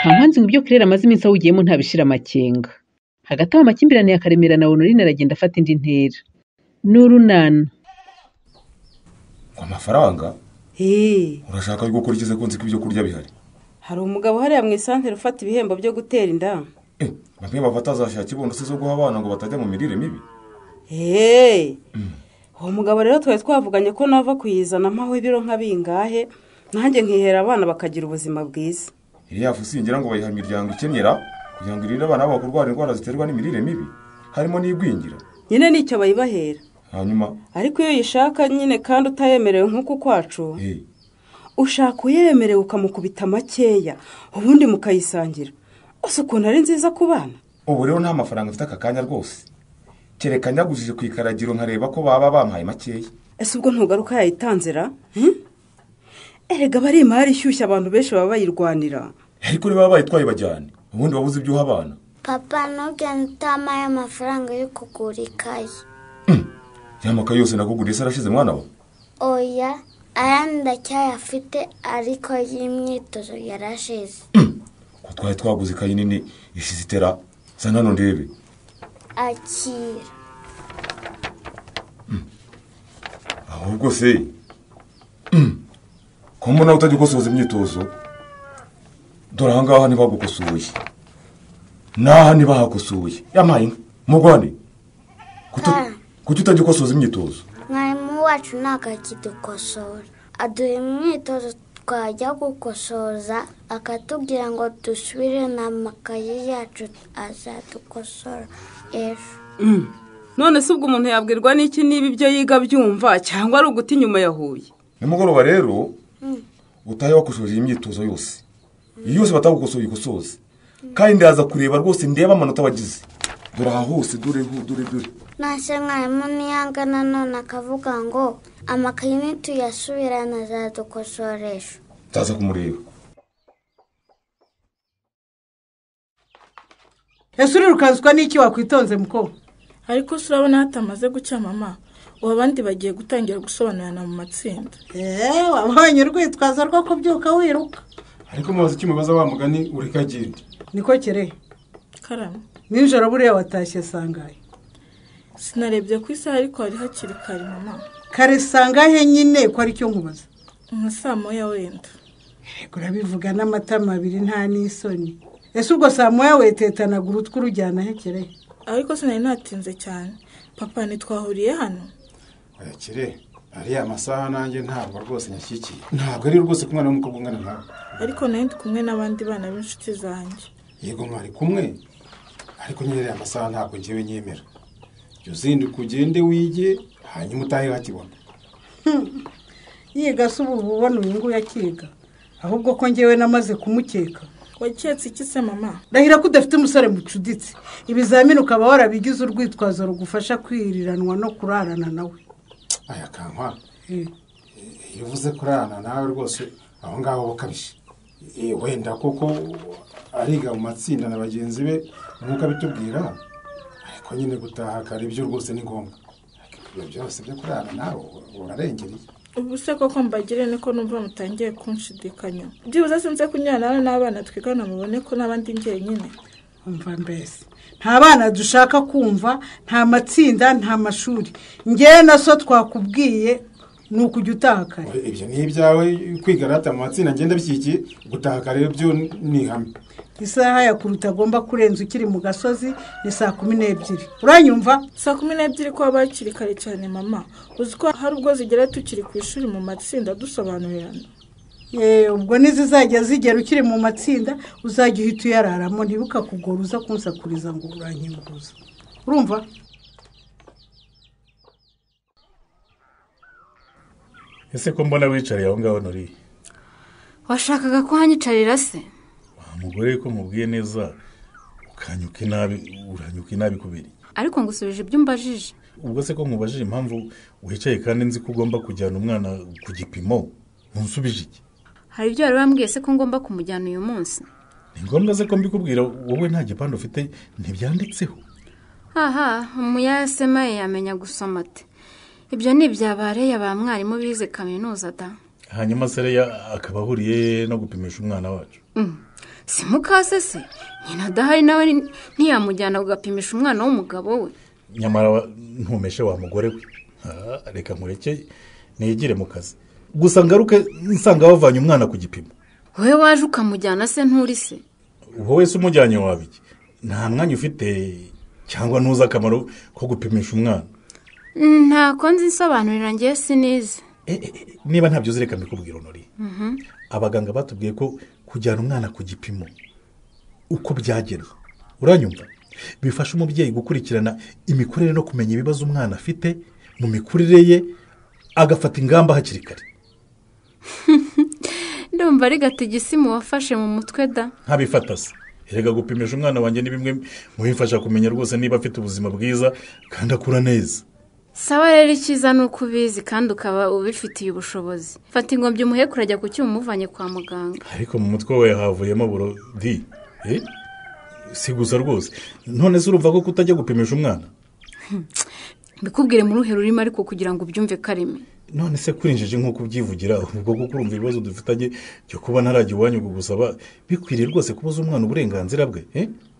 Kankwanzi ngo ibyo Claire amaze iminsi awugiyemo ntabishira amakenga. Hagati aho amakimbirane ya Karemera na Honorine aragenda afata indi ntera. N'urunana. Ngo amafaranga? Urashaka gukora iki se ko nzi ko ibyo kurya bihari? Hari umugabo hariya mu isantere ufata ibihembo byo gutera inda. Bamwe bafata za kibondo se zo guha abana ngo batajya mu mirire mibi. Uwo mugabo rero twari twavuganye ko nava kuyizana mpaho ibiro nka bingahe nanjye nkihera abana bakagira ubuzima bwiza. Iriya fu singira ngo bayiha imiryango ikenyera kugira ngo irinde abana babo kurwara indwara ziterwa n'imirire mibi harimo n'igwingira. Nyine nicyo bayibahera. Hanyuma ariko iyo uyishaka nyine kandi utayemerewe nk'uko kwacu ushaka uyemerewe ukamukubita makeya ubundi mukayisangira. Ose ukuntu ari nziza ku bana. Ubu rero nta mafaranga mfite aka kanya rwose. Kereka nyagujije ku ikaragiro nkareba ko baba bampaye makeya. Ese ubwo ntugaruka yayitanzira? Erega bari imari ishyushya abantu benshi baba bayirwanira. Ariko niba bayitwaye bajyane ubundi babuze ibyo uha abana. Papa ntugende utamaye amafaranga yo kugura ikayi. Ya makayi yose nakuguriye se arashize mwana wa? Oya, ayandi ndacyayafite ariko y'imyitozo yarashize. Ko twari twaguze ikayi nini ishize itera zana none ndebe. Akira. Ahubwo se ko mbona utajya ukosoza imyitozo? Dore aha ngaha ntibagukosoye, n'aha ntibahakosoye. Yampaye inka mugwane. Kuki utajya ukosoza imyitozo? Mwarimu wacu ntabwo akidukosora, aduha imyitozo twajya gukosoza akatubwira ngo dusubire n'amakayi yacu azadukosora ejo. None se ubwo umuntu yabwirwa n'iki niba ibyo yiga byumva cyangwa ari uguta inyuma yahuye? Nimugoroba rero utahe wakosoje imyitozo yose. Iyo yose batagukosoye ikosoze. Kandi ndaza kureba rwose ndeba amanota wagize. Dore aha hose dore dore dore. Nase mwarimu niyanga nanone akavuga ngo amakayi nituyasubirana azadukosoresha. Ndaza kumureba. Ese urirukanswa n'iki wakwitonze muko? Ariko urabona hatamaze gucya mama. Ubu abandi bagiye gutangira gusobanurana mu matsinda. Wabonye urwitwazo rwo kubyuka wiruka. Ariko mubaza icyo mubaza wa mugani ureka agende. Niko Kere. Karame. Nijoro buriya watashye sangahe? Sinarebye ku isaha ariko hari hakiri kare mama. Kare sangahe nyine ko ari cyo nkubaza? Nka saa moya wenda. Yego urabivuga n'amatama abiri nta n'isoni. Ese ubwo saa moya wetetanagura utwo urujyana he Kere? Ariko sinari natinze cyane. Papa ntitwahuriye hano. Oya Kere, ariya masaha nanjye ntabwo rwose nyashyikiye. Ntabwo ari rwose kumwana w'umukobwa ungana nawe. Ariko nari ndi kumwe n'abandi bana b'inshuti zanjye. Yego mwari kumwe. Ariko nyine ariya masaha ntabwo njyewe nyemera. Jya uzinduka ugende wige hanyuma utahe hakibona. Yiga se ubu ubona uyu nguyu akiga. Ahubwo ko njyewe namaze kumukeka. Waketse iki se mama? Ndahira ko udafite umusore mucuditse. Ibizamini ukaba warabigize urwitwazo rugufasha kwiriranwa no kurarana nawe. Aya Kankwa. Iyo uvuze kurarana nawe rwose aho ngaho bukabije. Wenda koko ariga mu matsinda na bagenzi be nk'uko abitubwira. Ariko nyine gutaha kare ibyo rwose ni ngombwa. Ibyo byose byo kurarana nawe urarengereye. Ubu se koko mbagire niko numva mutangiye kunshidikanya. Byibuze sinze kunyana n'abana twigana mubone ko n'abandi njyenyine. Umva mbese nta bana dushaka kumva, nta matsinda, nta mashuri. Njye na so twakubwiye ni ukujya utaha kare. Ibyo ni ibyawe kwiga rata mu matsinda ngenda bishyigikiye, gutaha kare byo ni ihame. Isaha ya kuruta agomba kurenza ukiri mu gasozi ni saa 12. Uranyumva? Saa 12 ko abakiri kare cyane mama. Uzi ko hari ubwo zigera tukiri ku ishuri mu matsinda dusobanurirana. Ubwo nizizajya zigera ukiri mu matsinda uzajya uhita uyararamo ntibuka kugora uza kunsakuriza ngo urankinguza. Urumva? Ese ko mbona wicariye aho ngaho Nori? Washakaga ko hanyicarira se? Mugore ko mubwiye neza ukanyuka inabi, uranyuka inabi kubiri. Ariko ngusubije ibyo umbajije. Ubwo se ko nkubajije impamvu wicaye kandi nzi ko ugomba kujyana umwana ku gipimo, unsubije iki? Hari ibyo wari wambwiye se ko ngomba kumujyana uyu munsi? Ni ngombwa se ko mbikubwira wowe nta gipande ufite ntibyanditseho? Aha, umuyasema yamenya gusoma ate? Ibyo ni ibyabareya ba mwarimu bize kaminuza da. Hanyuma Sereya akaba ahuriye no gupimisha umwana wacu. Si mukase se nyina adahari nawe ntiyamujyana kugapimisha umwana w'umugabo we. Nyamara ntumeshe wa mugore we. Reka nkureke nigire mu kazi. Gusa ngaruke nsanga bavanye umwana ku gipimo. Wowe waje ukamujyana se nturi se? Wowe se umujyanye wabiki? Nta mwanya ufite cyangwa ntuzi akamaro ko gupimisha umwana. Ntako nzi nsobanurira ngiye sinize. Niba ntabyo uzi reka mbikubwira Honori. Abaganga batubwiye ko kujyana umwana ku gipimo uko byagenwe, uranyumva, bifasha umubyeyi gukurikirana imikurire no kumenya ibibazo umwana afite mu mikurire ye, agafata ingamba hakiri kare. Ndumva ari gatigisimu wafashe mu mutwe da. Ntabifata se. Erega gupimisha umwana wanjye ni bimwe mu bimfasha kumenya rwose niba afite ubuzima bwiza kandi akura neza. Sawa rero icyiza ni uko ubizi kandi ukaba ubifitiye ubushobozi. Fata ingobyi umuheke urajya ku cyuma umuvanye kwa muganga. Ariko mu mutwe we havuyemo burodi. Si gusa rwose. None se urumva ko kutajya gupimisha umwana? Mbikubwire mu ruhe rurimo ariko kugira ngo ubyumve Kareme. None se kurinjije nk'uko ubyivugira ubwo kuko urumva ibibazo dufitanye cyo kuba ntarajya iwanyu kugusaba, bikwiriye rwose kubuza umwana uburenganzira bwe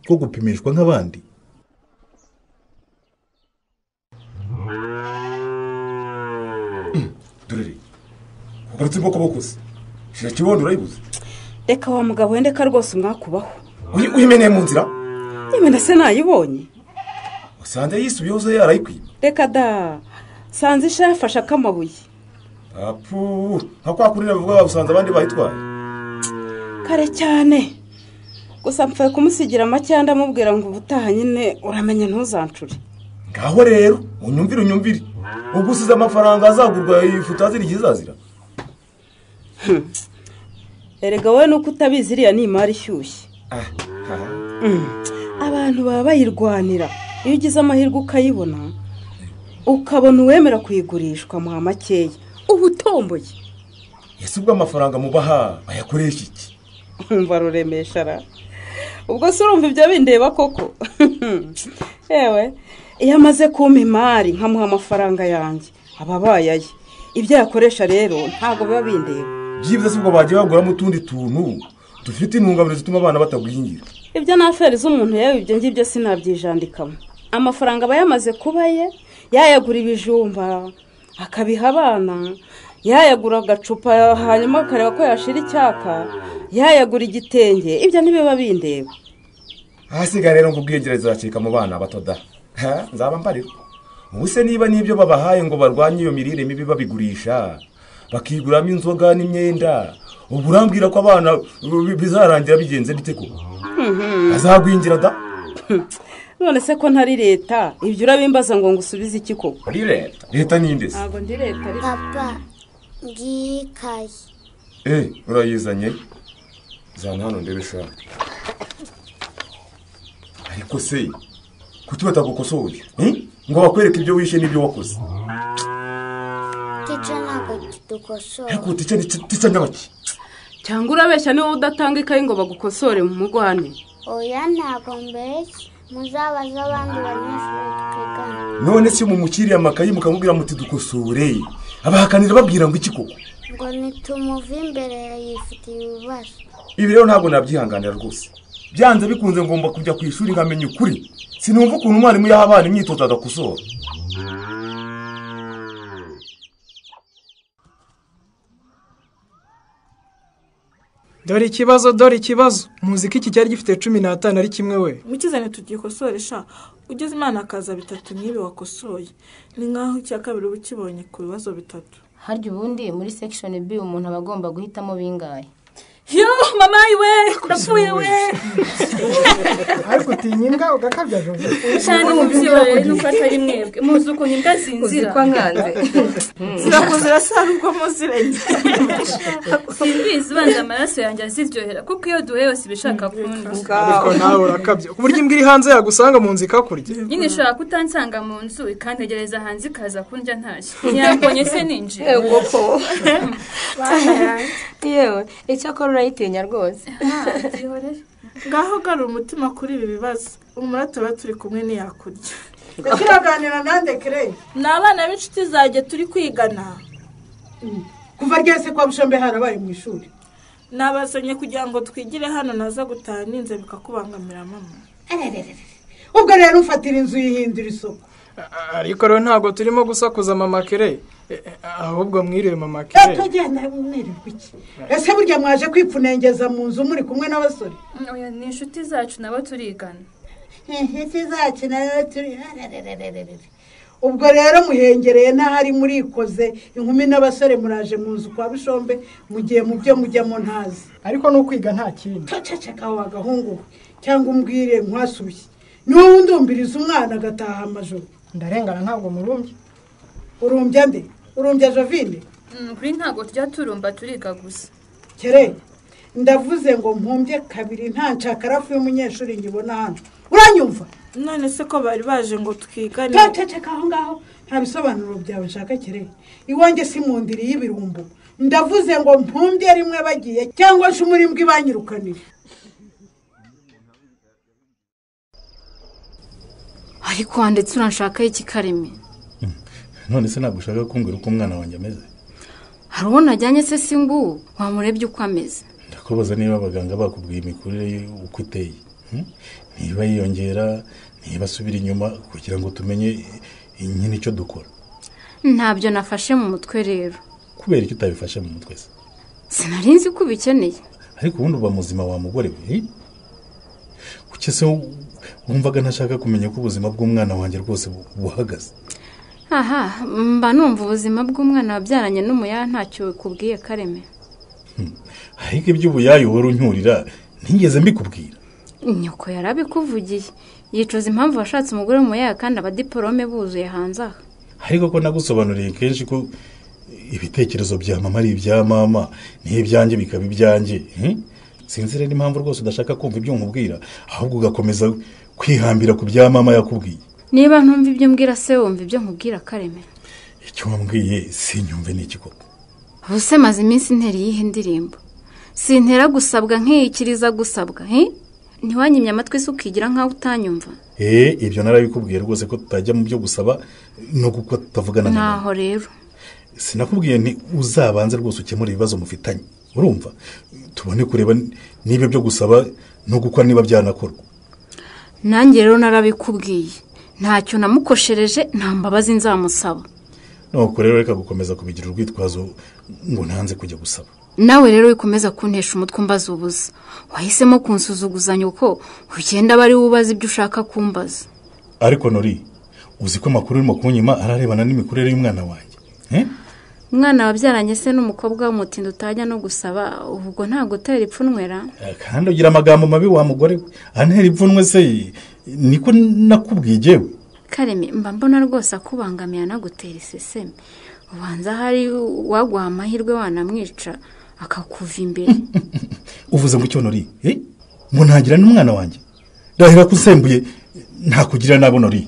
bwo gupimishwa nk'abandi. Dorere ugarutse imboko bokose shira kibondo urayibuze. Reka wa mugabo wende ka rwose umwakubaho. Uyimeneye mu nzira? Imena se nayibonye. Usanze yisubiyeho se yarayikwiba. Reka da. Sanze isha yafashe akamabuye. Apu, nka kwa kurira bavuga babusanze abandi bayitwaye. Kare cyane. Gusa mpfuye kumusigira make ndamubwira ngo ubutaha nyine uramenya ntuzancure. Ngaho rero unyumvire unyumvire. Ugusize amafaranga azagurwa ifu utazira igizazira. Erega wowe nuko utabizi iriya ni imari ishyushye. Abantu baba bayirwanira. Iyo ugize amahirwe ukayibona, ukabona uwemera kuyigurishwa muha makeya, uba utomboye. Ese ubwo amafaranga mubaha bayakoresha iki? Umva ruremesha ra. Ubwo se urumva ibyo bindeba koko? Yewe, iyo amaze kumpa imari nkamuha amafaranga yanjye, aba abaye aye. Ibyo yakoresha rero ntabwo biba bindeba. Byibuze se ubwo bagiye baguramo utundi tuntu dufite intungamubiri zituma abana batagwingira. Ibyo ni aferi z'umuntu yewe, ibyo ngibyo sinabyijandikamo. Amafaranga aba yamaze kuba ye, yayagura ibijumba akabiha abana, yayagura agacupa hanyuma akareba ko yashira icyaka, yayagura igitenge, ibyo ntibiba bindeba. Ahasigaye rero ngo ubwiyongere zacika mu bana bato da. Nzaba mbarirwa. Ubu se niba n'ibyo babahaye ngo barwanye iyo mirire mibi babigurisha, bakiguramo inzoga n'imyenda, ubu urambwira ko abana bizarangira bigenze bite ko? Azagwingira da. None se ko ntari leta, ibyo urabimbaza ngo ngusubize iki koko? Uri leta? Leta ni inde se? Ntabwo ndi leta ariko. Papa, ngiyi ikayi. Urayizanye? Zana hano ndebe sha. Ariko se kuki batagukosoye? Ngo bakwereke ibyo wishe n'ibyo wakoze. Tica ntabwo dukosora. Ariko tica nyabaki. Cyangwa urabeshya niba udatanga ikayi ngo bagukosore mu mugwane. Oya ntabwo mbeshya. Muzabaze abandi banyeshuri twigana. None se mumukiriye amakayi mukamubwira muti dukosore, abahakanira babwira ngo iki koko? Ngo nitumuve imbere yifitiye ibibazo. Ibi rero ntabwo nabyihanganira rwose. Byanze bikunze ngomba kujya ku ishuri nkamenya ukuri. Sinumva ukuntu umwarimu yaha abana imyitozo adakosora. Dore ikibazo, dore ikibazo. Muzi ko iki cyari gifite 15 ari kimwe we. Mukizane tugikosore sha. Ugeze Imana akaza bitatu nkibi wakosoye. Ni nkaho icya kabiri uba ukibonye ku bibazo bitatu. Harya ubundi muri section B umuntu aba agomba guhitamo bingahe? Yo mama iwe ndapfuye we. Ariko utinya imbwa ugakabya Jose. Cyane mubyibaye nuko atari mwebwe. Muzi ukuntu imbwa zinzira. Uzi ko nkanze. Zirakuzira sara ubwo muziranye. Simbizi banza amaraso yanjye aziryohera kuko iyo duhe yose ibishaka kundi. Ariko nawe urakabya. Ku buryo imbwa iri hanze yagusanga mu nzu ikakurya. Nyine ishobora kutansanga mu nzu ikantegereza hanze ikaza kundya ntashye. Ntiyambonye se ninjira. Yego ko. Yewe icyakora urayitinya rwose. Ngaho garura umutima kuri ibi bibazo. Umurata turi kumwe ntiyakurya. Kiraganira nande Kere? Ni abana b'inshuti zanjye turi kwigana. Kuva ryese kwa Bushombe harabaye mu ishuri. Nabazanye kugira ngo twigire hano naza gutaha ninze bikakubangamira mama. Ubwo rero ufatira inzu yihindura isoko. Ariko rero ntabwo turimo gusakuza mama Kere, ahubwo mwiriwe mama Kere. Tugenda mwirirwa iki? Ese burya mwaje kwipfunengeza mu nzu muri kumwe n'abasore? Oya, ni inshuti zacu nabo turigana. Inshuti zacu nabo turi. Ubwo rero muhengereye ntahari murikoze inkumi n'abasore muraje mu nzu kwa Bishombe mugiye mu byo mujyamo ntazi. Ariko no kwiga nta kindi. Ceceka wa gahungu cyangwa umbwire nkwasubiye. Ni wowe undumbiriza umwana agataha amajoro. Ndarengana ntabwo murumbye. Urumbya nde? Urumbya Jovine? Kuri ntabwo tujya turumba turiga gusa. Kere ndavuze ngo mpumbye kabiri nta nshakarafu y'umunyeshuri ngibona hano. Uranyumva? None se ko bari baje ngo twigane? Ceceka aho ngaho nta bisobanuro byawe nshaka Kere. Iwanjye si mu ndiri y'ibirumbo. Ndavuze ngo mpumbye rimwe bagiye cyangwa nshumuri imbwa ibanyirukanire. Ariko wandetse uranshaka iki Kareme? None se ntabwo ushaka kumbwira uko umwana wanjye ameze? Hari uwo najyanye se si nguwo wamurebye uko ameze? Ndakubaza niba abaganga bakubwiye imikurire ye uko iteye, niba yiyongera, niba asubira inyuma, kugira ngo tumenye nyine icyo dukora. Ntabyo nafashe mu mutwe rero. Kubera icyo utabifashe mu mutwe se? Sinari nzi ko ubikeneye. Ariko ubundi uba muzima wa mugore we. Kuki se wumvaga ntashaka kumenya ko ubuzima bw'umwana wanjye rwose buhagaze? Aha, mba numva ubuzima bw'umwana wabyaranye n'umuyaya ntacyo bikubwiye Kareme. Ariko iby'ubuyayi uhora uncyurira ntigeze mbikubwira. Nyoko yarabikuvugiye, yicuza impamvu washatse umugore w'umuyaya kandi abadiporome buzuye hanze aha. Ariko ko nagusobanuriye kenshi ko ibitekerezo bya mama ari ibya mama n'ibyanjye bikaba ibyanjye. Sinzi rero impamvu rwose udashaka kumva ibyo nkubwira, ahubwo ugakomeza kwihambira ku bya mama yakubwiye. Niba ntumva ibyo mbwira se wumva ibyo nkubwira Kareme? Icyo wambwiye sinyumve ni iki koko? Ubuse maze iminsi ntera iyihe ndirimbo? Sintera gusabwa nkiyikiriza gusabwa, Ntiwanyimye amatwi se ukigira nkaho utanyumva? Ibyo narabikubwiye rwose ko tutajya mu byo gusaba no kuko tutavugana na mama. Naho rero sinakubwiye nti uzabanze rwose ukemura ibibazo mufitanye, urumva? Tubone kureba niba byo gusaba no gukora niba byanakorwa. Nanjye rero narabikubwiye, ntacyo namukoshereje, nta mbabazi nzamusaba. Nuko rero reka gukomeza kubigira urwitwazo ngo ntanze kujya gusaba. Nawe rero wikomeza kuntesha umutwe umbaza ubusa. Wahisemo kunsuzuguzanya uko ugenda bari wubaza ibyo ushaka kumbaza. Ariko Nori, uzi ko amakuru urimo kunyima ararebana n'imikurire y'umwana wanjye. Umwana wabyaranye se n'umukobwa w'umutindi utajya no gusaba, ubwo ntabwo utera ipfunwera? Kandi ugira amagambo mabi wa mugore we. Antera ipfunwe se niko nakubwiye jewe? Kareme, mba mbona rwose akubangamiye anagutera iseseme. Ubanza hari waguha amahirwe wanamwica akakuva imbere. Uvuze ngo icyo Nori? Ngo ntagira n'umwana wanjye? Ndahira ko usembuye ntakugira nabo Nori.